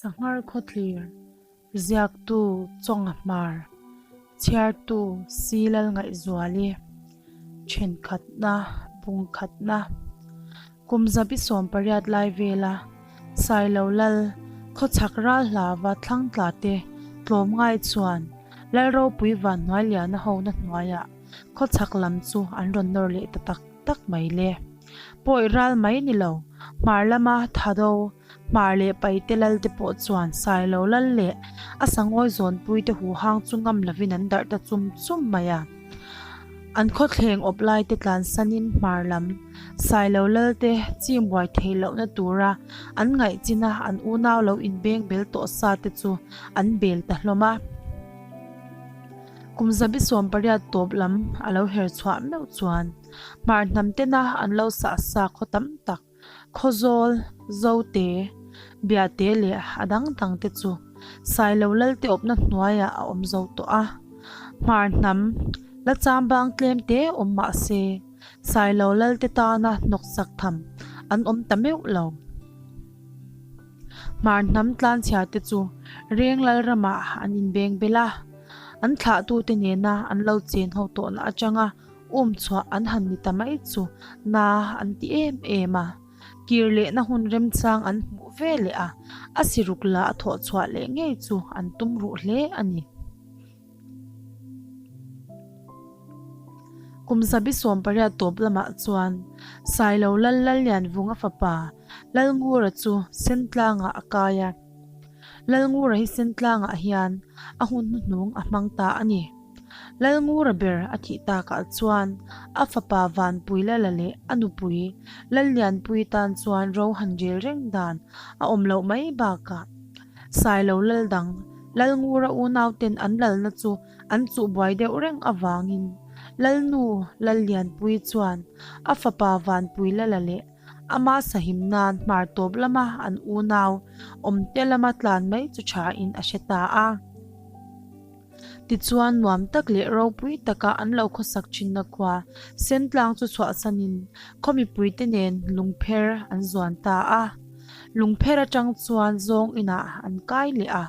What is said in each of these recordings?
Sanghar Khawthlir, Ziaktu Chawnga Hmar, Chhiartu Si Lalngaihzuali, Thenkhatna, Bungkhatna, Kum zabi 18 lai vela Sailo Lal khawchhak ral hlava thlangtla te tlawmngai chuan Lalropui Vanhnuailiana hona hnuaiah khawchhak lam chu an rawn nawr leh ta tak tak mai le. Pawi ral mai ni lo, hmar lama Thado, Hmar leh Paite Lal te pawh chuan Sailo Lal leh a sangawi zawnpui te huhang chu ngam lovin an darh ta chum chum mai a. An khawthleng awp lai te tlansanin hmar lam Sailo Lal te chim buai theih lohna tura an ngaih china an unau lo inbeng bel tawh sa te chu an bel ta hlawm a. Kum 18 tawp lam a lo her chhuah meuh chuan hmar hnam tena an lo sah sa khaw tam tak Khawzawl, Zote, Biate leh a dang dang te chu Sailo Lalte awpna hnuaiah a awm zo tawh a. Hmar hnam la chambang tlem te awm mah se, Sailo Lalte tana hnawksak tham an awm ta meuh lo. Hmar hnam tlanchhia te chu Reng Lal ramah an inbeng bel a, an thlahtute nena an lo chen ho tawhna atanga Um chhuah an han ni ta mai chu na an ti em em a, kir lehna hun remchang an hmuh ve leh a, a siruk la a thawh chhuah leh ngei chu an tum ruh hle a ni. Kum 18 tawp lamah chuan Sailo Lal Lallianvunga fapa Lalngura chu Sentlangah a kai a, Lalngura hi Sentlangah hian a hun hnuhnung a hmang ta a ni. Lalngura ber a thih takah chuan a fapa Vanpui Lala leh a nupui Lallianpui tan chuan ro han rel reng dan a awm loh mai bakah Sailo lal dang Lalngura unauten an lalna chu an chuh buai deuh reng avangin Lalnu Lallianpui chuan a fapa Vanpui Lala leh ama sahim nan hmar tawp lama an unau awmte lama tlan mai chu thain a hre ta a. Tichuan nuam tak leh ropui taka an lo khawsak thinna khua Sentlang chu chhuahsanin khaw mipuite nen lungpher an zuan ta a. Lungpher atang chuan zawng inah an kai leh a.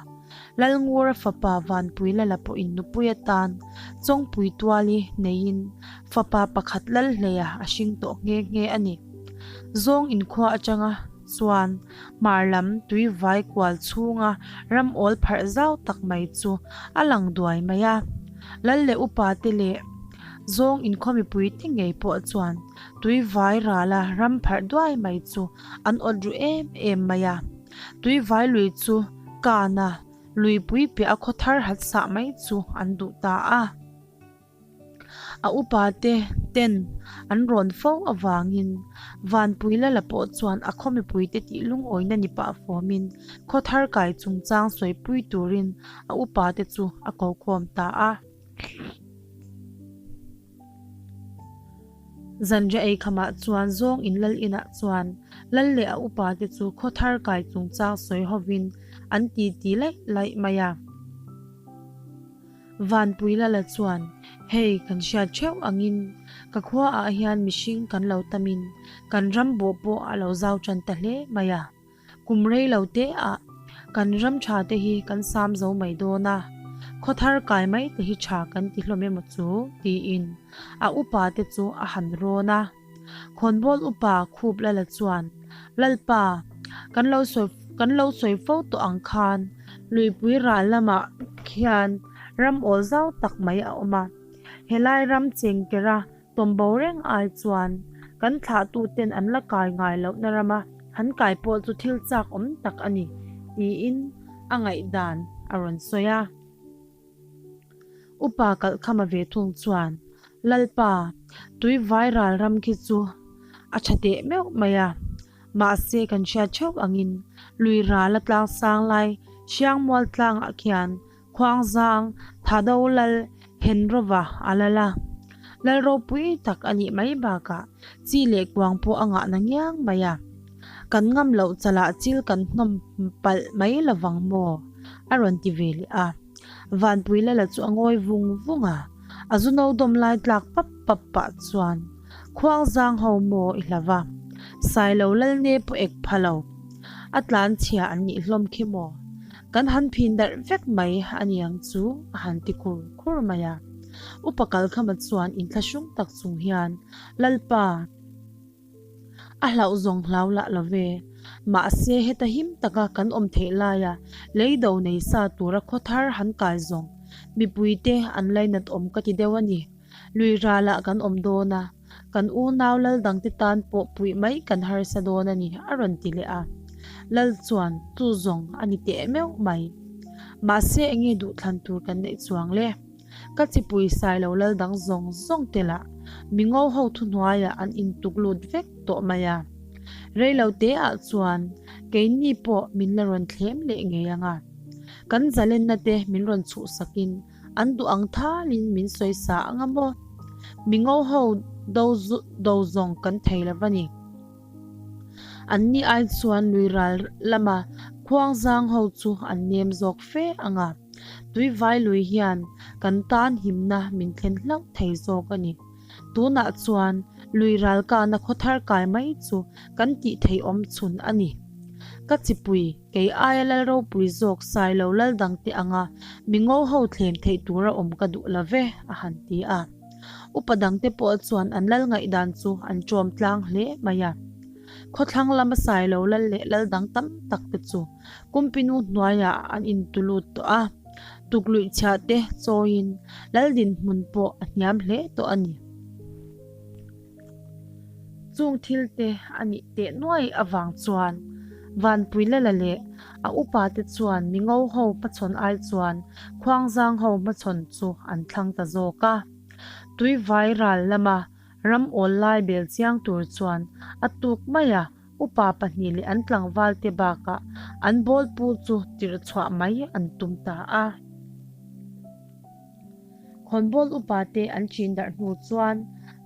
Lalngura fapa Vanpui Lala pawhin nupui atan Chawngpui tuali neiin fapa pakhat Lalhleia a hring tawh nghe nghe a ni. Zawng inkhua atanga chuan hmar lam tui vai kual chhunga ram awl pharh zau tak mai chu a lang duai mai a. Lal leh upa te leh zawng inkhawm mipui te ngei pawh chuan tui vai rala ram pharh duai mai chu an awt ru em em mai a. Tui vai lui chu kana luipui piah a khaw thar hat sah mai chu an duh ta a. A upa te ten an rawn fo avangin Vanpui Lala pawh chuan a khaw mipuite tih lungawina ni pah fawmin khaw thar kai chungchang sawipui turin a upa te chu a ko khawm ta a. Zanriah ei khamah chuan zawng in lal inah chuan lal leh a upa te chu khaw thar kai chungchang sawi hovin an titi laih laih mai a. Vanpui Lala chuan, Hei, kan hriat theuh angin ka khuaah hian mihring kan lo tamin kan ram bawh pawh a lo zau tan ta hle mai a. Kum rei lo te ah kan ram tha te hi kan sam zo mai dawn a, khaw thar kai mai te hi tha kan ti hlawm emaw chu? tiin a upa te chu a han rawn a. Khawnbawl upa Khup Lala chuan, Lalpa, kan lo sawi kan lo sawi fo tawh ang khan luipui ral lamah khian ram awl zau tak mai a awm a, helai ram chengkera tawmbo reng ai chuan kan thlahtuten an la kai ngai lohna rama han kai pawh chu thil chak awm tak a ni, tiin a ngaihdan a rawn sawi a. Upa Kalhkhama ve thung chuan, Lalpa, tui vai ral ram khi chu a tha teh meuh mai a, mahse kan hriat theuh angin lui ral a tlang sang lai Hriangmual tlangah khian Khuangzang Thado Lal Henrova a lal a, lal ropui tak a nih mai bakah chi leh kuang pawh a ngahna ngiang mai a. Kan ngam loh chalah chil kan hnawm palh mai lovang maw? a rawn ti ve leh a. Vanpui Lala chu a ngawi vung vung a, a zu no dawm lai tlak pap pap pah chuan, Khuangzang ho maw i hla va, Sailo Lalne pawh ek pha lo, a tlan chhia an nih hlawm khi maw? Kan han phin darh vek mai a ni ang chu, a han ti khur khur mai a. Upa Kalkhama chuan inthlahrung tak chung hian, Lalpa, a hlauh zawng hlau lah lo ve. Mahse, heta him taka kan awm theih laia lei do nei sa tura khaw thar han kai zawng mipuite an lainat awm ka ti deuh a ni. Lui ralah kan awm dawn a, kan unau lal dangte tan pawh puih mai kan harsa dawn a ni, a rawn ti leh a. Lal chuan chu zawng a ni teh meuh mai. Mahse enge duhthlan tur kan neih chuang le? Ka chipui sai lo lal dang zawng zawng te lah mi ngo ho thuhnuaiah an intuk lut vek tawh mai a. Reilo te ah chuan keini pawh min la rawn thlem leh ngei ang a. Kan zalenna te min rawn chhuhsakin An duh ang thalin min sawi sa ang a maw? Mi ngo ho do do zawng kan thei lo va ni. An ni ai chuan lui ral lama khuang zang ho chu an nem zawk fe ang a. Tui vai lui hian kan tan himna min thlen hlauh thei zawk a ni. Tunah chuan lui ral kahna khaw thar kai mai chu kan tih theih awm chhun a ni. Ka chipui, kei aia lal ropui zawk Sailo lal dangte anga mi ngo ho thlem theih tura awm ka duh lo ve, a han ti a. Upa dangte pawh chuan an lal ngaihdan chu an ṭawm tlang hle mai a. Khawthlang lama Sailo lal leh lal dang tam tak te chu Kumpinu hnuaiah an intulut tawh a, tukluih chhiah te chawiin lal dinhmun pawh a hniam hle tawh a ni. Chung thil te a nih teh nuai avang chuan Vanpuilala leh a upa te chuan mi ngo ho hmachhawn ai chuan Khuangzang ho hmachhawn chu an thlang ta zawk a. Tuivai ral lama ram awl lai bel chiang tur chuan a tuk mai a, Upa pahnih leh an tlangval te bakah an bawlpu chu tirh chhuah mai an tum ta a. Khawnbawl upa te an chin darh hnu chuan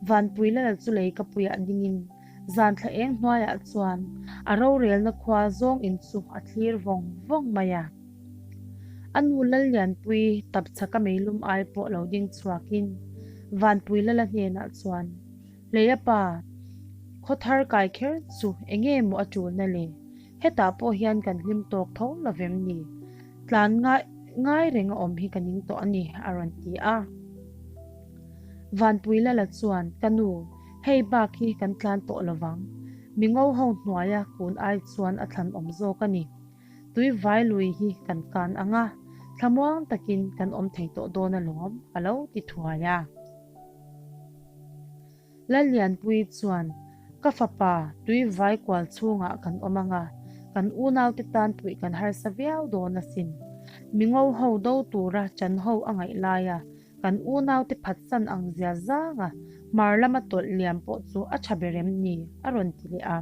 Vanpui Lala chu lei ka puiah dingin zan thla eng hnuaiah chuan a rorelna khua zawng in chu a thlir vawng vawng mai a. A nu Lallianpui tapchhaka meilum ai pawh lo ding chhuakin Vanpui Lala hnenah chuan, Hleia pa, khaw thar kai kher chu enge maw a tulna le? Hetah pawh hian kan hlim tawk tho lo vem ni? Tlan ngai ngai reng a awm hi ka ning tawh a ni, a rawn ti a. Vanpui Lala chuan, Ka nu, hei bak hi kan tlan tawh lo vang. Mi ngo ho hnuaia kun ai chuan a thlan awm zawk a ni. Tui vai lui hi kan kan ang a, thlamuang takin kan awm thei tawh dawn alawm, a lo ti thuai a. Lallianpuii chuan, Ka fapa, tui vai kual chhungah kan awm ang a, kan unaute tan puih kan harsa viau dawn asin. Mi ngo ho do tura chan ho a ngaih laia kan unaute phatsan ang zia zanga hmar lama tawlh liam pawh chu a tha ber em ni? a rawn ti leh a.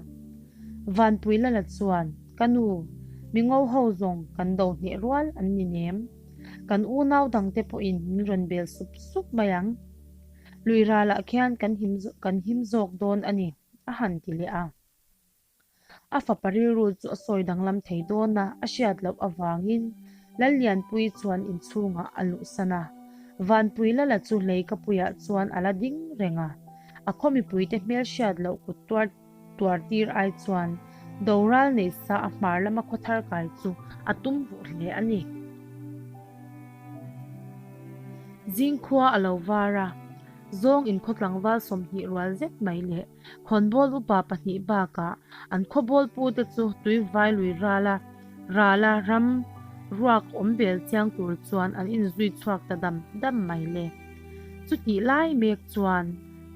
Vanpui Lala chuan, Ka nu, mi ngo ho zawng kan do hneh rual an ni nem. Kan unau dangte pawhin min rawn bel sup sup mai ang. Lui ralah khian kan him kan him zawk dawn a ni, a han ti leh a. A fapa rilru chu a sawi danglam thei dawn a, a hriat loh avangin Lallianpuii chuan inchhungah a luhsan a. Vanpui Lala chu Hleikapuiah chuan a la ding reng a. A khaw mipuite hmel hriat loh kut tuar Tuar tir ai chuan doral nei sa a hmar lama khaw thar kai chu a tum ruh hle a ni. Zingkhua a lo var a, zawng in khaw tlangval 20 rual zet mai leh khawnbawl upa pahnih bakah an khawbawl pu te chu tuivai lui rala rala ram ruak awm bel chiang tur chuan an inzui chhuak ta dam dam mai le. Chutih lai mek chuan.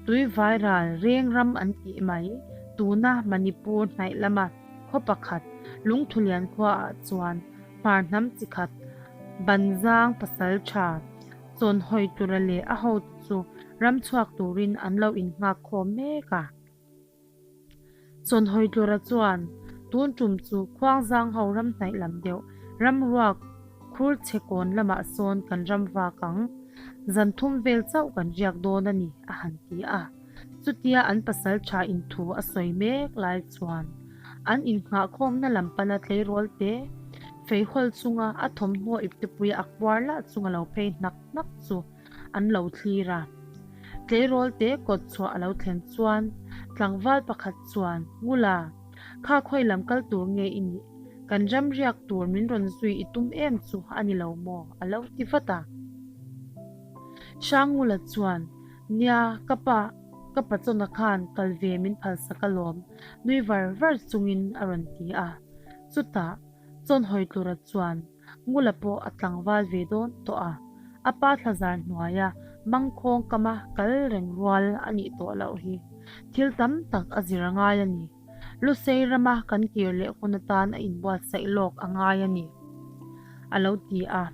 Tui vairal reng ram an tih mai. Tuna Manipur hnaih lama khaw pakhat Lungthulian khuaah chuan hmar hnam chi khat Banzang pasal tha chawnhawi tura leh a hote chu ram chhuak turin an lo innghak khawm mek a. Chawnhawi tura chuan tun tum chu Khuangzang ho ram hnaih lam deuh ram ruak khur chhe kawn lamah sawn kan ram vak ang. Zan thum vel chauh kan riak dawn a ni, a han ti a. Chutia an pasal tha in thu a sawi mek lai chuan an innghahkhawmna lam pana tleirawl te feihawl chunga a thawmhnaw iptepui a kuar lah chunga lo phei hnak hnak chu an lo thlir a. Tleirawl te kawt chhuah a lo thlen chuan tlangval pakhat chuan, Ngula, kha khawi lam kal tur nge i nih? Kan ram riak tur min rawn zui i tum em chu a ni lo maw? a lo ti vat a. Hrangngula chuan, Nia, ka pa, ka pachawna khan kal ve min phalsak alawm, nui var var chungin a rawn ti a. Chutah, Chawnhawi tlura chuan Ngula pawh a tlangval ve dawn tawh a, a pa thlazar hnuaia mangkhawng kama kal reng rual a nih tawh loh hi. Thil tam tak a zir a ngai a ni. Lusei rama kan kir leh hun atan a inbuatsaih lawk a ngai a ni, a lo ti a.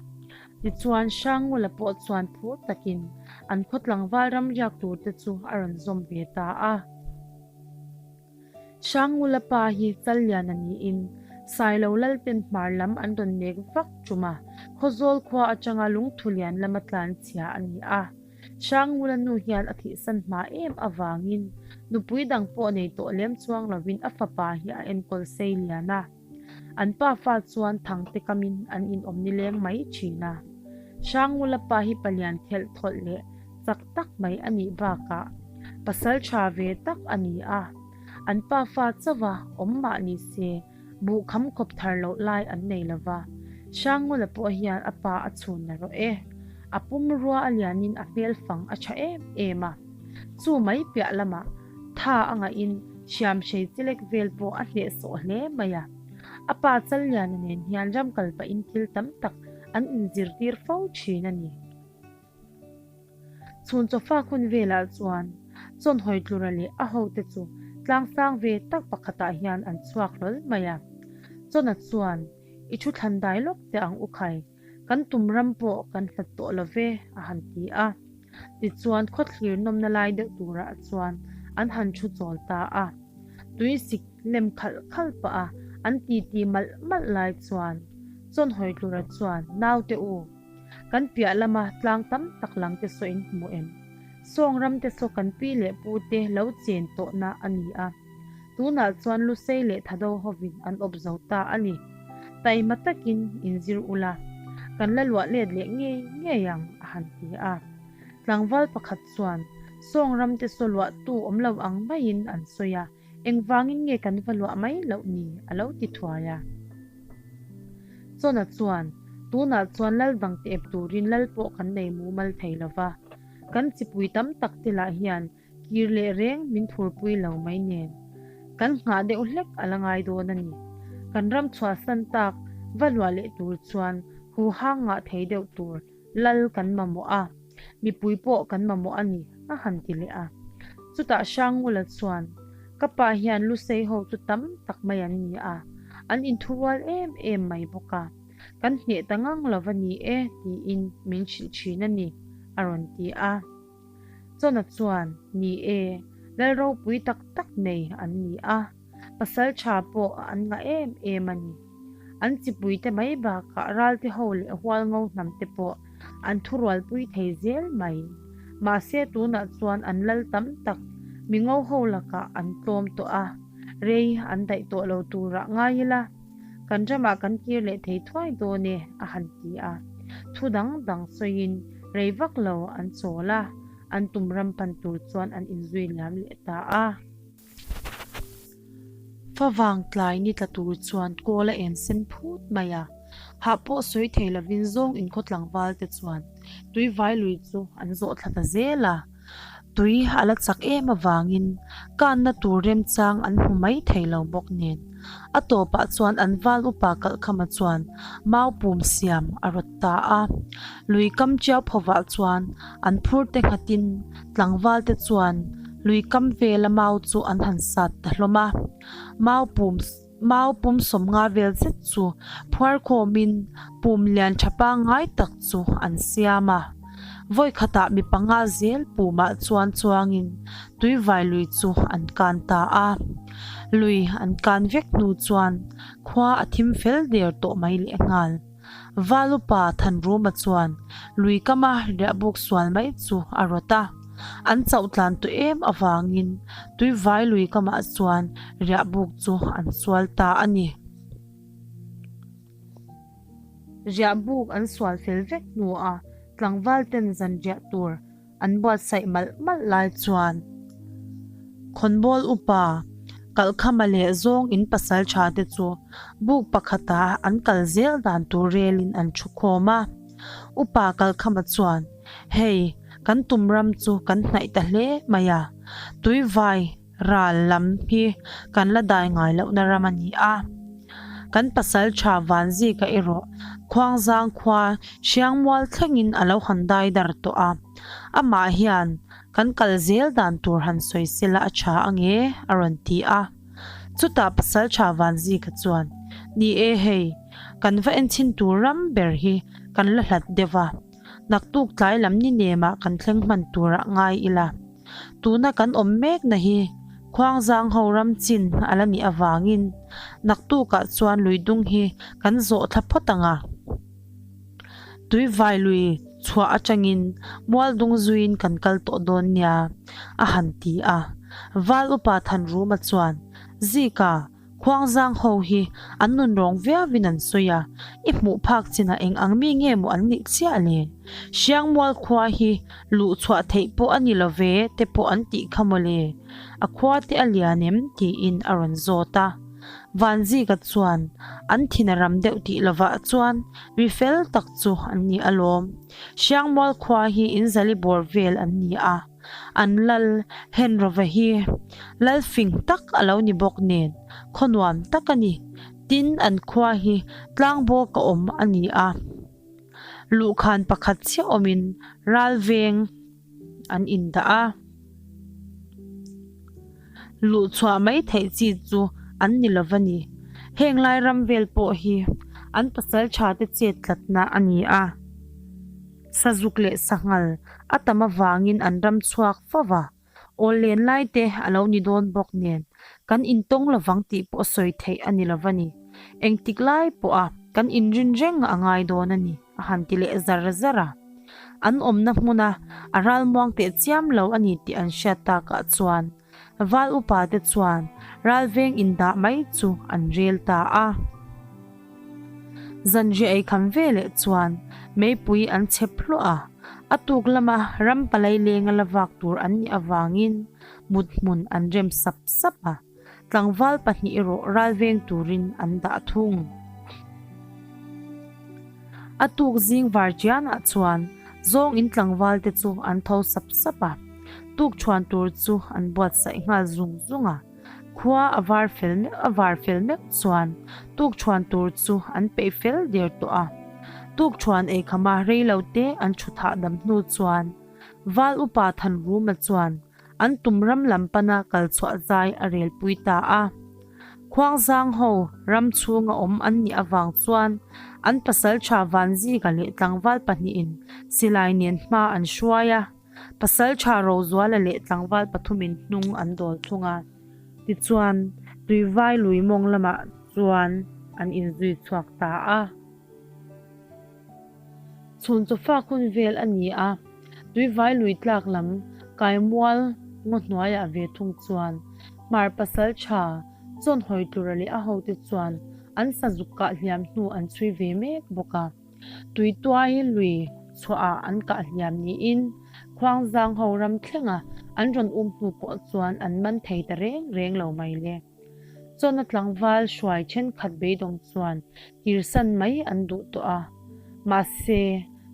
Tichuan, Hrangngula pawh chuan phur takin an khaw tlangval ram riak turte chu a rawn zawm ve ta a. Hrangngula pa hi Challiana niin Sailo Lalten hmar lam an rawn nek vak ṭum a, Khawzawl khua aṭanga Lungthulian lama tlanchhia a ni a. Hrangngula nu hian a thihsan hma em avangin nupui dang pawh nei tawh lem chuang lovin a fapa hi a enkawl sei lian a. An pafa chuan thangte kamin an inawm nileng mai thin a. Hrangngula pa hi palian thelh thawlh leh chak tak mai a nih bakah pasal tha ve tak a ni a. An pafa chauha awm mah ni se buh kham khawp thar loh lai an nei lo va. Hrangngula pawh hian a pa a chhun na rawh e. A pumrua a lianin a hmel fang a tha em em a. Chu mai piah lamah tha a ngahin hriamhrei chelek vel pawh a hnehsawh hle mai a. A pa Challiana nen hian ram kal pahin thil tam tak an inzirtir fo thin a ni. Chhun chawfak hun velah chuan Chawnhawi Tlura leh a hote chu tlangsang ve tak pakhatah hian an chhuak hlawl mai a. Chawna chuan, I thu thlan dai lawk teh ang u khai, kan tum ram pawh kan hlat tawh lo ve, a han ti a. Tichuan khawthlir nawmna lai deuh turah chuan an han thu chawl ta a. Tui sik lem khalh khalh pah a an titi malh malh lai chuan Chawnhawi Tlura chuan, Naute u, Kan piah lama tlang tam tak lang te saw in hmu em? Sawng ram te saw kan pi leh pu te lo chen tawhna a ni a. Tunah chuan Lusei leh Thado hovin an awp zo ta a ni. Taima takin in zir ula, kan la luah let leh ngei ngei ang, a han ti a. Tlangval pakhat chuan, Sawng ram te saw luahtu awm lo ang maiin an sawi a. Engvangin nge kan va luah mai loh ni? a lo ti thuai a. Chawna chuan, Tunah chuan lal dang te ep turin lal pawh kan nei mumal thei lo va, kan chipui tam tak te lah hian kir leh reng min phurpui lo mai nen. Kan nghah deuh hlek a la ngai dawn a ni. Kan ram chhuahsan tak va luah leh tur chuan huhang ngah thei deuh tur Lal kan mamawh a, mipui pawh kan mamawh a ni, a han ti leh a. Chutah Hrangngula chuan, Ka pa hian Lusei ho chu tam tak mai an ni a, an inthurual em em mai bawk a, kan hneh ta ngang lo va ni e, tiin min hrilh thin a ni, a rawn ti a. Chawna chuan, Ni e, lal ropui tak tak nei an ni a. Pasal tha pawh an ngah em em a ni. An chipuite mai bakah ralte ho leh hualngo hnam te pawh an thurualpui thei zel mai. Mahse tunah chuan an lal tam tak mingo ho lakah an tlawm tawh a, rei an daih tawh lo turah ngai ila kan ramah kan kir leh thei thuai dawn e a han ti a. Thu dang dang sawiin rei vak lo an chawl a, an tum ram pan tur chuan an inzui liam leh ta a. Favang tlai ni tla tur chuan kawl a en sen phut mai a, hah pawh sawi thei lovin zawng inkhaw tlangval te chuan tui vai lui chu an zawh thla ta zel a. Tui a la chak em avangin kanna tur remchang an hmu mai thei lo bawk nen a tawpah chuan an val upa kalhkhama chuan mau pum siam a rawt ta a. Lui kam chiau phovah chuan an phur te nghatin tlangval te chuan lui kam vela mau chu an han sat ta hlawm a. Mau pum mau pum sawmnga vel zet chu phuar khawmin pum lian tha pangngai tak chu an siam a. Vawi khatah mi panga zel pumah chuan chuangin tuivai lui chu an kan ta a. Lui an kan vek hnu chuan khua a thim fel der tawh mai lehnghal. Valupa Thanruma chuan lui kama riahbuk sual mai chu a rawt a, an chauh tlan tawh em avangin tuivai lui kamah chuan riahbuk chu an sual ta a ni. Riahbuk an sual fel vek hnuah tlangval ten zan riah tur an buatsaih malh malh lai chuan Khawnbawl upa. Kalhkhama leh zawng in pasaltha te chu buk pakhata an kal zel dan tur relin an thu khawm a. Upa Kalhkhama chuan, Hei, kan tum ram chu kan hnaih ta hle mai a, Tuivai ral lam hi kan la dai ngai lohna ram a ni a. Kan pasaltha Vanzika erawh Khuangzang khua Hriangmual thlengin a lo han dai dar tawh a. Amah hian Kan kal zel dan tur han sawi sela a tha ange, a rawn ti a. Chutah Pasaltha Vanzika chuan, Ni e hei, kan va enchhin tur ram ber hi kan la hlat deuh a, naktuk tlai lam ni nemah kan thleng hman turah ngai ila. Tuna kan awm mekna hi Khuangzang ho ram chin a la nih avangin naktukah chuan luidung hi kan zawh thla phawt ang a. Tuivai lui chhuah atangin mualdung zuiin kan kal tawh dawn nia, a han ti a. Val upa Thanruma chuan, Zika, Khuangzang ho hi an nun rawng viauin an sawi a, i hmuh phak chinah eng ang mi nge maw an nih chiah le? Hriangmual khua hi luh chhuah theih pawh a ni lo ve te pawh an tih kha maw le? A khua te a lian em? tiin a rawn zawt a. Vanzika chuan an thin a ram deuh tih lovah chuan mi fel tak chu an ni alawm. Hriangmual khua hi in zali bawr vel an ni a, an lal Henrova hi lal fing tak a lo ni bawk nen khaw nuam tak a ni. Tin, an khua hi tlangbawk a awm a ni a, luhkhan pakhat chiah awmin ralveng an indah a. Luh chhuah mai theih chi chu an ni lo va ni. Heng lai ram vel pawh hi an pasal tha te chet tlatna a ni a. Sazuk leh sanghal a tam avangin an ram chhuak fo va, awl len lai te a lo ni dawn bawk nen kan intawng lovang tih pawh sawi theih a ni lo va ni. Engtik lai pawha kan inrin reng a ngai dawn a ni, a han ti leh zar zar a. An awmna hmuna a ralmuang teh chiam lo a ni tih an hriat takah chuan Val upa te chuan ralveng indah mai chu an rel ta a. Zanriah ei kham veleh chuan meipui an chep hluah a, a tuk lama ram palai lenga la vak tur an nih avangin mut hmun an rem sap sap a. Tlangval pahnih erawh ralveng turin an dah thung. A tuk zing varṭianah chuan zawng in tlangval te chu an tho sap sap a, tuk chhuan tur chu an buatsaih nghal zung zung a. Khua a var fel meuh a var fel meuh chuan tuk chhuan tur chu an peih fel der tawh a. Tuk chhuan eikhama reilo te an thu thah dam hnu chuan Val upa Thanruma chuan An tum ram lam pana kal chhuah zai a rel pui ta a. Khuangzang ho ram chhunga awm an nih avang chuan an pasaltha Vanzika leh tlangval pahnihin silai nen hma an hruai a, pasaltha Rozuala leh tlangval pathumin hnung an dawl thung a. Tichuan, Tuivai lui mawng lamah chuan an inzui chhuak ta a. Chhun chawfak hun vel a ni a, Tuivai lui tlak lam Kaimual ngaw hnuaiah ve thung chuan Hmar pasal tha Chawnhawi tlura leh a hote chuan an sazuk kah hliam hnu an chhui ve mek bawk a. Tuituai lui chhuahah an kah hliam niin Khuangzang ho ram thlenga an rawn um hnu pawh chuan an man thei ta reng reng lo mai le. Chawna tlangval hruai thenkhat beidawng chuan kirsan mai an duh tawh a. Mahse,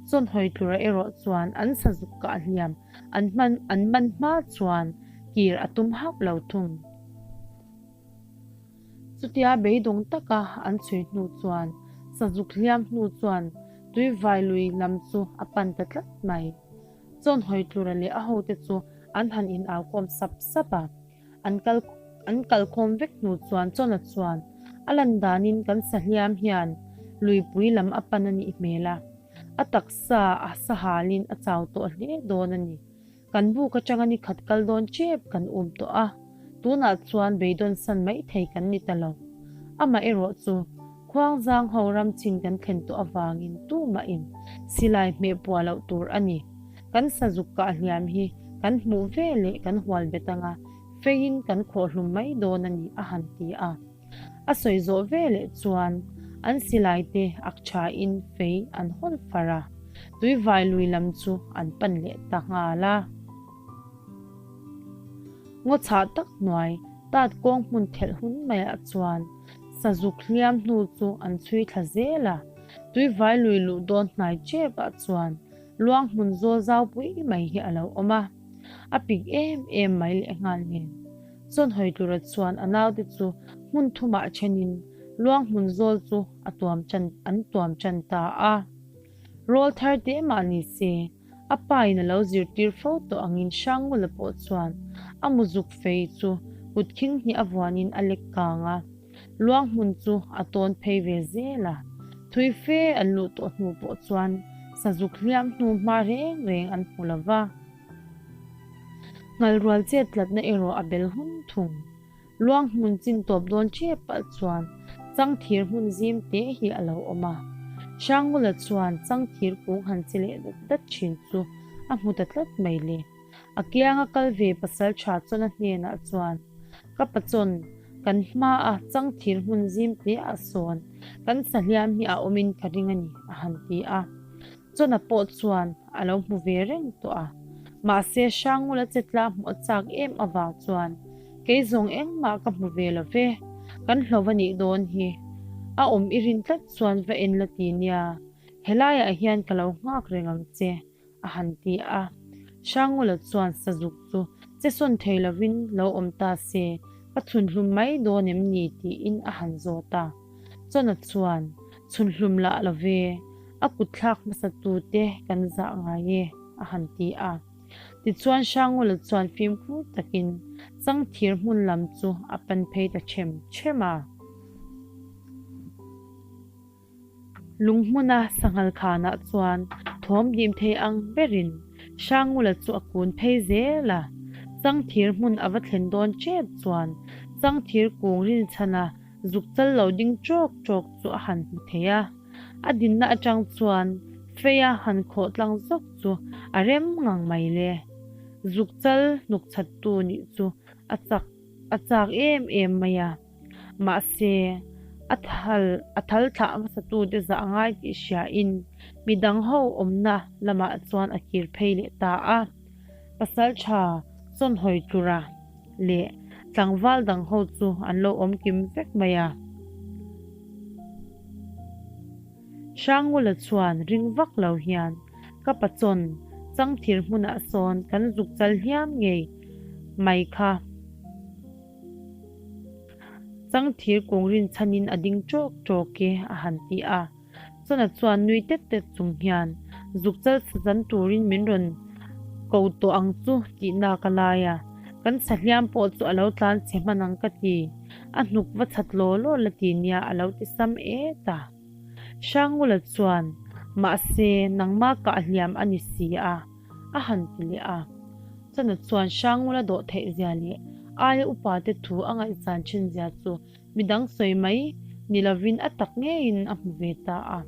chawnhawi tlura erawh chuan an sazuk kah hliam an hman an man hma chuan kir a tum hauh lo thung. Chutia beidawng taka an chhui hnu chuan sazuk hliam hnu chuan tuivai lui lam chu a pan ta tlat mai. Chawnhawi tlura leh a hote chu an han inaukhawm sap sap a. An kal an kalkhawm vek hnu chuan Chawna chuan a lan danin kan sahliam hian luipui lam a pan a nih hmel a, a taksa a sahalin a chau tawh hle dawn a ni. Kan buk atanga ni khat kal dawn tep kan um tawh a, tunah chuan beidawn san mai thei kan ni ta lo. Amaherawh chu Khuangzang ho ram chin kan thlen tawh avangin tumahin silai hmeh puah loh tur a ni. Kan sazuk kah hliam hi kan hmuh ve leh kan hual bet anga feiin kan khawhhlum mai dawn a ni a han ti a. A sawi zawh ve leh chuan an silai te ak thain fei an hawn far a, tuivai lui lam chu an pan leh ta nghal a. Ngaw chhah tak hnuai. Tat kawng hmun thelh hun maiah chuan sazuk hliam hnu chu an chhui thla zel a, tuivai lui luh dawn hnai tep ah chuan luang hmun zawl zau pui mai hi a lo awm a, a pik em em mai lehnghal nen. Chawnhawi tura chuan a naute chu hmun thumah thenin luang hmun zawl chu a tuam tan an tuam tan ta a. Rawl thar te mah ni se, a pa in a lo zirtir fo tawh angin Hrangngula pawh chuan a muzuk fei chu kut khing hnih a vuanin a lek kang a, luang hmun chu a tawn phei ve zel a. Thui fe an luh tawh hnu pawh chuan sazuk hliam hnu hma reng reng an hmu lo va. Nghalrual chet tlatna erawh a bel hun thung. Luang hmun chin tawp dawn ṭep palh chuan changthir hmun zim te hi a lo awm a. Hrangngula chuan changthir kung han che leh dat dat ṭhin chu a hmu ta tlat mai le. A kianga kal ve pasal ṭha chuan a hnenah chuan, Ka pachawn, kan hmaa changthir hmun zim te ah sawn kan sahliam hi a awmin ka ring a ni, a han ti a. Chawna pawh chuan a lo hmu ve reng tawh a, mahse Hrangngula chetla hmuh a chak em avang chuan kei zawng engmah ka hmu ve lo ve, kan hlauh a nih dawn hi. A awm i rin tlat chuan va en la ti nia, helaiah hian ka lo nghak reng ang che, a han ti a. Hrangngula chuan sazuk chu che sawn thei lovin lo awm ta se, ka chhunhlum mai dawn em ni tiin a han zawt a. Chawna chuan, Chhunhlum lah lo ve, a kut thlak hmasa tute kan zah ngai e, a han ti a. Tichuan Hrangngula chuan fimkhur takin Changthir hmun lam chu a pan phei ta ṭhem ṭhem a. Lunghmuna sanghal khanah chuan thawm dim thei ang berin Hrangngula chu a kun phei zel a. Changthir hmun a va thlen dawn ṭep chuan Changthir kung rinchhana Zuk chal lo ding ṭawk ṭawk chu a han hmu thei a, a dinna aṭang chuan feia han khawh tlang zawk chu a rem ngang mai le. Zuk chal hnuk chhattu nih chu a chak a chak em em mai a, mahse a thal a thal thlah hmasatute zah ngai tih hriain midang ho awmna lamah chuan a kir phei leh ta a. Pasalṭha chawnhawi tura leh tlangval dang ho chu an lo awm kim vek mai a. Hrangngula chuan ring vak lo hian, Ka pachawn, changthir hmunah sawn kan zuk chal hliam ngei mai kha. Changthir kung rinchhanin a ding ṭawk ṭawk e, a han ti a. Chawna chuan nui tet tet chung hian, Zuk chal sazan turin min rawn ko tawh ang chu tih nak a lai a, kan sahliam pawh chu a lo tlan chhe hman ang ka ti, a hnuk va chhat law law la ti nia a lo ti sam et a. Hrangngula chuan, Mahse, nangmah kah hliam a ni si a, a han ti leh a. Chawna chuan Hrangngula dawh theih zia leh aia upa te thu a ngaihsan thin zia chu Midang sawi mai ni lovin a tak ngeiin a hmu ve ta a.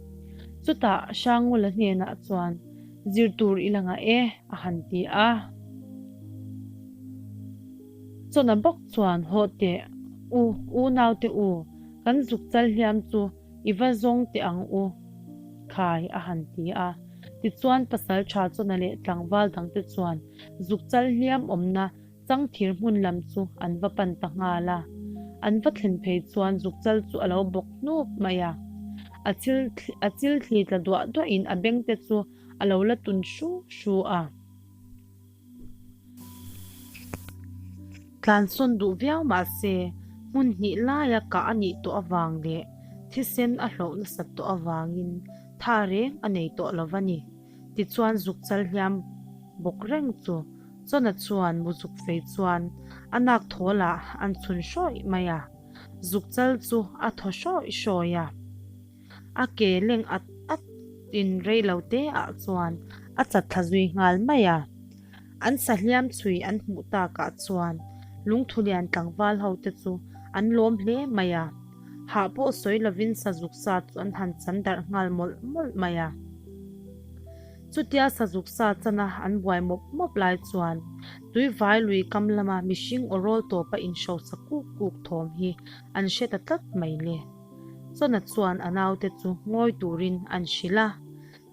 Chutah Hrangngula hnenah chuan, Zir tur i la ngah e, a han ti a. Chawna bawk chuan, Hawh teh u, unaute u, kan zuk chal hliam chu i va zawng teh ang u, khai, a han ti a. Tichuan Pasalṭha Chawna leh tlangval dangte chuan zuk chal hliam awmna Changthir hmun lam chu an va pan ta nghal a, an va thlen phei chuan zukchal chu a lo bawk hnup mai a. A chil a chil thli tla duah duahin a beng te chu a lo la tun hru hru a. Tlansawn duh viau mah se hmun hnih laia kah a nih tawh avang leh thisen a hlauh nasat tawh avangin tha reng a nei tawh lo va ni. Tichuan zukchal hliam bawk reng chu Chawna chuan muzuk fei chuan a nak thawlah an chhun hrawih mai a, zukchal chu a thaw hrawih hrawih a. A ke leng at at in rei lo te ah chuan a chat thla zui nghal mai a. An sahliam chhui an hmuh takah chuan lungthulian tlangval ho te chu an lawm hle mai a. Hah pawh sawi lovin sazuk sa chu an han chan darh nghal mawlh mawlh mai a. Chutia sazuk sa chana an buai mawp mawp lai chuan Tuivai lui kam lama mihring aw rawl tawpa inhrosa kuk kuk thawm hi an hre ta tlat mai le. Chawna chuan a naute chu ngawi turin an hrilh a,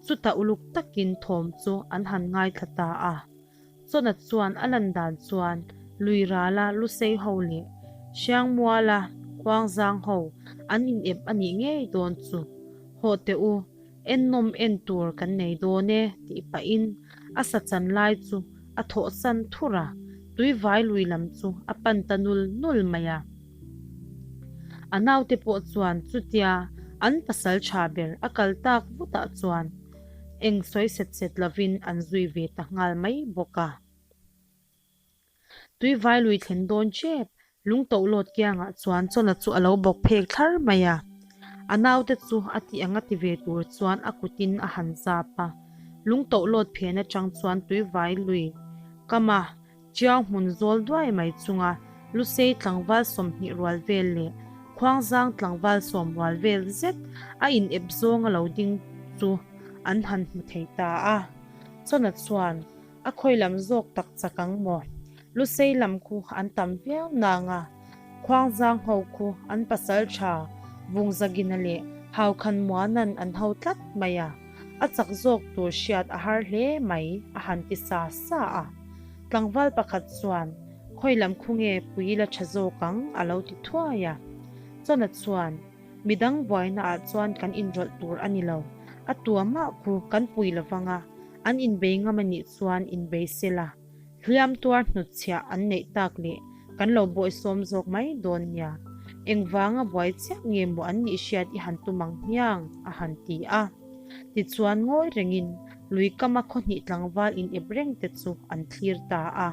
chutah uluk takin thawm chu an han ngaithla ta a. Chawna chuan a lan dan chuan lui rala lusei ho leh Hriangmuala Khuangzang ho an in ep a nih ngei dawn chu. Hawh teh u, ennawm en tur kan nei dawn e tih pahin a sa chan lai chu a thawh san thur a, tuivai lui lam chu a pan ta nul nul mai a. A naute pawh chuan chutia an pasal tha ber a kal tak vutah chuan eng sawi set set lovin an zui ve ta nghal mai bawk a. Tuivai lui thlen dawn tep lungtohlawt kiangah chuan Chawna chu a lo bawk phek thlar mai a. A naute chu a tih anga ti ve tur chuan a kutin a han zap a. Lungtohlawt phen atang chuan tuivai lui kama Chiau hmun zawl duai mai chunga Lusei tlangval 20 rual vel leh Khuangzang tlangval 10 rual vel zet a in ep zawng a lo ding chu an han hmu thei ta a. Chawna chuan a khawi lam zawk tak chak ang maw? Lusei lam khu an tam viau nang a, Khuangzang ho khu an pasal tha Vungzagina leh Haukhanmuanan an ho tlat mai a, a chak zawk tur hriat a har hle mai a han ti sa sa a. Tlangval pakhat chuan, Khawi lam khu nge pui la tha zawk ang? a lo ti thuai a. Chawna chuan, Midang buaina ah chuan kan inrawlh tur a ni lo. A tua mah khu kan pui lovang a, an inbei ngam a nih chuan inbei se la. Hliam tuar hnutchhiah an neih tak leh kan lo bawihsawm zawk mai dawn nia. Engvanga buai chiah nge maw an nih hriat i han tum ang hmiang? a han ti a. Tichuan ngawi rengin lui kama khaw hnih tlangval in ep reng te chu an thlir ta a.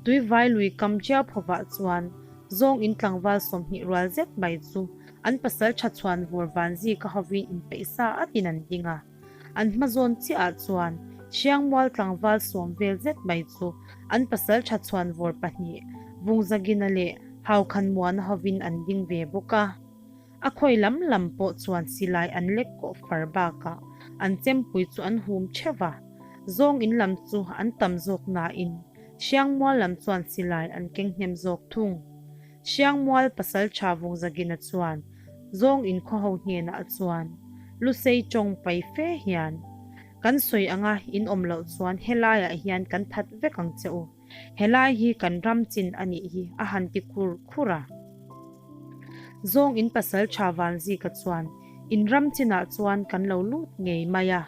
Tuivai lui kam chiau phovah chuan zawng in tlangval 20 rual zet mai chu an pasal tha chhuan vur Vanzika hovin inpeih sa atin an ding a. An hma zawn chiahah chuan Hriangmual tlangval 10 vel zet mai chu an pasal tha chhuan vawr pahnih Vungzagina leh Haukhanmuana hovin an ding ve bawk a. A khawi lam lam pawh chuan silai an lek kawh far bakah an chempui chu an hum theuh va, zawng in lam chu an tam zawk nain Hriangmual lam chuan silai an keng hnem zawk thung. Hriangmual pasal tha Vungzagina chuan zawng in khaw ho hnenah chuan Lusei tawng pai fe hian, Kan sawi anga in awm loh chuan helaiah hian kan that vek ang che u. Helai hi kan ram chin a nih hi a han ti khur khur a. Zawng in pasal tha Vanzika chuan in ram chinah chuan kan lo lut ngei mai a,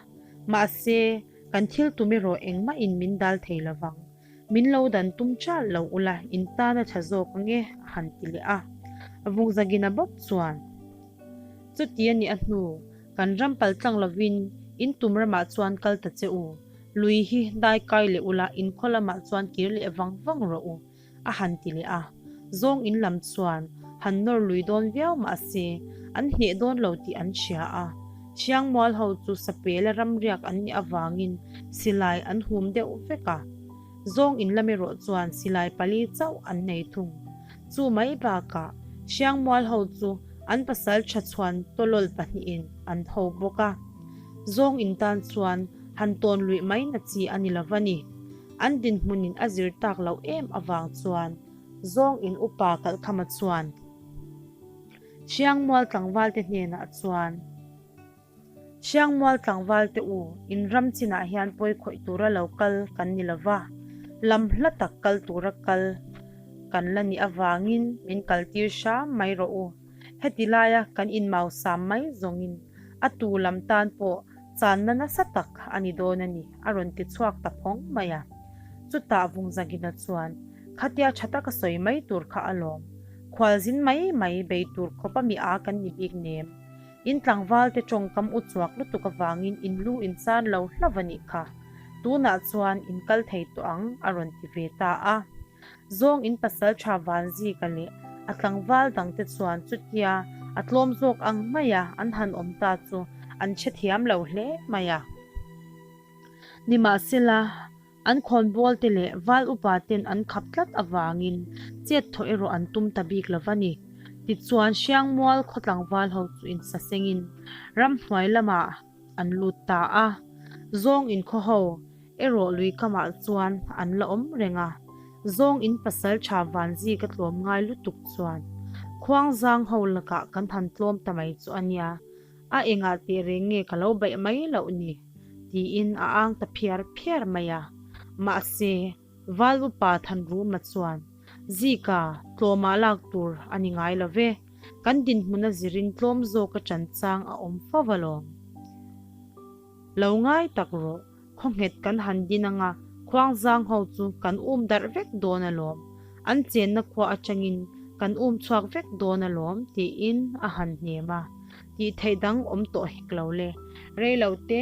mahse kan thil tum erawh engmah in min dal thei lovang. Min lo dan tum chal lo ula in tan a tha zawk ange a han ti leh a. Vungzagina bawk chuan chuti a nih a hnu kan ram pal tlang lovin in tum ramah chuan kal ta che u. Lui hi dai kai leh ula in khaw lamah chuan kir leh vang vang rawh u, a han ti leh a. Zawng in lam chuan han nawr lui dawn viau mah se an hneh dawn lo tih an hria a. Hriangmual ho chu sapela ramriak an nih avangin silai an hum deuh vek a. Zawng in lam erawh chuan silai pali chauh an nei thung. Chu mai bakah Hriangmual ho chu an pasal tha chhuan tawlawl pahnihin an ho bawk a. Zawng in tan chuan han tawn luih mai na chi a ni lo va ni. An dinhmunin a zir tak loh em avang chuan zawng in upa Kalhkhama chuan Hriangmual tlangvalte hnenah chuan, Hriangmual tlangvalte u, in ram chinah hian pawi khawih tura lo kal kan ni lo va, lam hla tak kal tura kal kan la nih avangin min kaltir hram mai rawh u. Heti laia kan inmausam mai zawngin a tu lam tan pawh channa nasa tak a ni dawn a ni, a rawn ti chhuak ta phawng mai a. Chutah Vungzagina chuan, Khatia tha taka sawi mai tur kha a lawm. Khualzin mai mai bei tur khawp a mi a kan ni bik nem. In tlangvalte tawngkam u chuak lutuk avangin in lu in chan lo hlauh a nih kha. Tunah chuan in kal thei tawh ang, a rawn ti ve ta a. Zawng in pasal tha Vanzika leh a tlangval dangte chuan chutia a tlawm zawk ang maia an han awm ta chu an hrethiam lo hle mai a. Nimahsela, an khawnbawlte leh val upa ten an khap tlat avangin chet thawh erawh an tum ta bik lo va ni. Tichuan Hriangmual khaw tlangval ho chu insasengin ramhnuai lamah an lut ta a. Zawng inkhaw ho erawh lui kamah chuan an la awm reng a. Zawng in pasal tha Vanzi ka tlawm ngai lutuk chuan Khuangzang ho lakah kan han tlawm ta mai chu a nia, a engah teh reng nge ka lo baih mai loh ni? tiin a ang ta phiar phiar mai a. Mahse, Val upa Thanruma chuan. Zika, tlawmah lak tur a ni ngai lo ve. Kan dinhmun a zirin tlawm zawka ṭan chang a awm fo alawm. Lo ngai tak rawh, khaw nghet kan han din anga khuangzang ho chu kan um darh vek dawn alawm. An chenna khua atangin kan um chhuak vek dawn alawm tiin a han hnem a. Tih theih dang awm tawh hek lo le. Rei lo te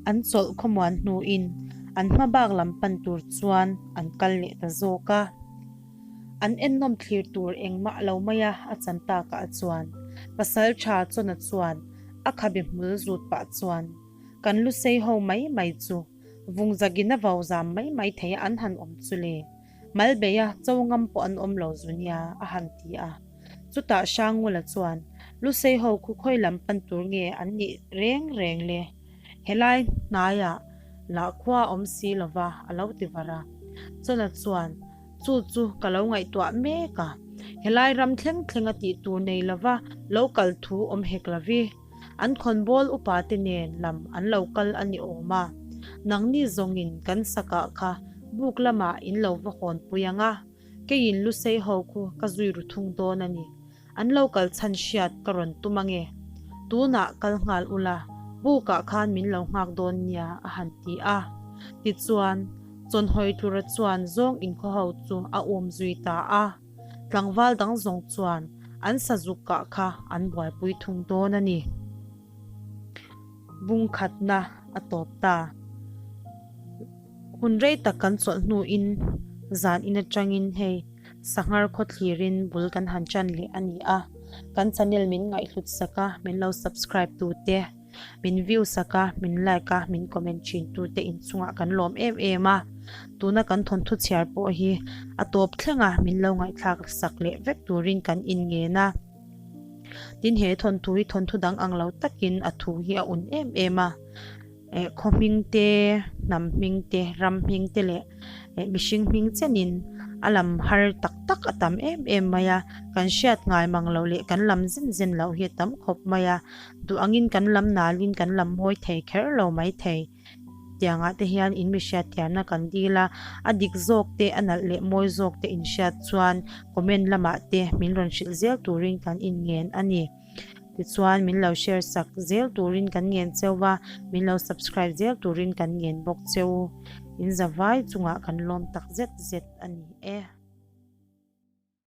an chawlh khawmuan hnuin an hma bak lam pan tur chuan an kal leh ta zawk a. An ennawm thlir tur engmah lo maia a chan takah chuan pasal tha Chawna chuan a khabe hmul zut pah chuan kan lu sei ho mai mai chu vungzagin a vau zam mai mai thei a an han awm chu le. Malbeia cho ngam pawh an awm lo zu nia a han ti a. Chutah Hrangngula chuan Lusei ho khu khawi lam pan tur nge an nih reng reng le? Helai hnaiah lah khua a awm si lova a lo ti var a. Chawna chuan Chu chu ka lo ngaihtuah mek a, helai ram thleng thleng a tih tur nei lova lo kal thu awm hek lovi. An khawnbawl upa te nen lam an lo kal a ni awm a, nangni zawngin kan sakah kha buk lamah in lo va hawnpui ang a, keiin Lusei ho khu ka zui ru thung dawn a ni. An lo kal chhan hriat ka rawn tum ange. Tunah kal nghal ula, bukah khan min lo nghak dawn nia a han ti a. Tichuan, Chawnhawi tlura chuan zawng inkhaw ho chu a um zui ta a. Tlangval dang zawng chuan an sazuk kah kha an buaipui thung dawn a ni. Bung khatna a tawp ta. Hun rei tak kan chawlh hnuin zan in atangin hei Sanghar khaw thlirin bul kan han tan leh a ni a. Kan channel min ngaihhlut sak a, min lo subscribe tu te. Min view sak a, min like a, min comment thin tu te inchungah kan lawm em em a. Tuna kan thawnthu chhiar pawh hi a tawp thleng a, min lo ngaihthlak sak leh vek turin kan inngen a. Tin he thawnthu hi thawnthu dang ang lo takin a thu hi a un em em a. Eh khaw hming te, hnam hming te, ram hming te leh eh mihring hming chenin a lam har tak tak a tam em em mai a. Kan hriat ngai mang loh leh kan lam zen zen loh hi a tam khawp mai a. Duh angin kan lam nalin kan lam mawi thei kher lo mai thei. Tiangah te hian in mi hriatthiamna kan dil a, a dik zawk te, a nalh leh mawi zawk te in hriat chuan comment lamah te min rawn hrilh zel turin kan inngen a ni. Tichuan min lo share sak zel turin kan ngen cheu va, min lo subscribe zel turin kan ngen bawk cheu. In zavai chungah kan lawm tak zet zet a ni e.